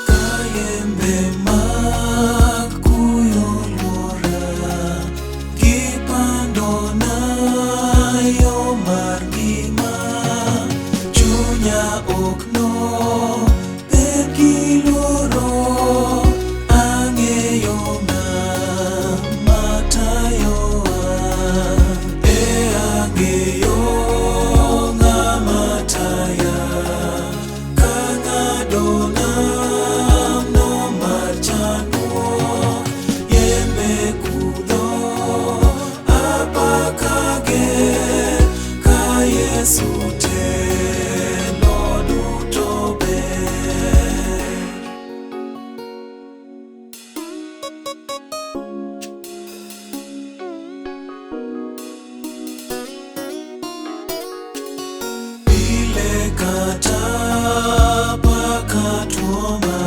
Kayembe mag kuyo luora, gipandona yo mar ngima. Chunya ok nobed gi luoro, ang'eyo ng'ama tayowa. Ee ang'eyo ng'ama taya, kang'ado namno mar chandruok, yembe kudho apaka ger, ka Yesu telo duto ber. Pile kata paka tuoma,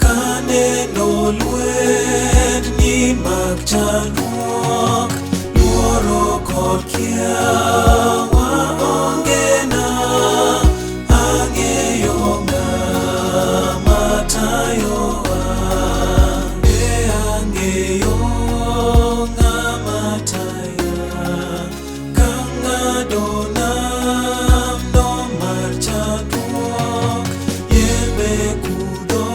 kaneno lwendni mag chandruok, luoro kod kiawa ongena, ang'eyo ng'ama tayowa. Ee ang'eyo ng'ama taya, kang'ado namno mar chandruok, yembe kudho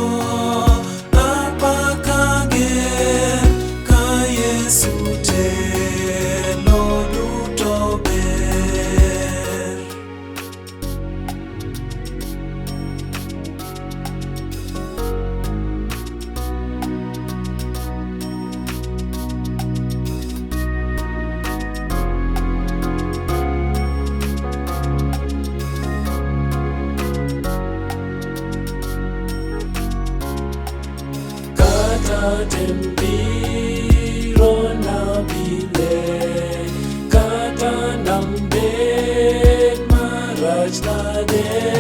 apaka ger, ka Yesu telo duto ber. Kata tem biro na pile, kata nam bed marach nade.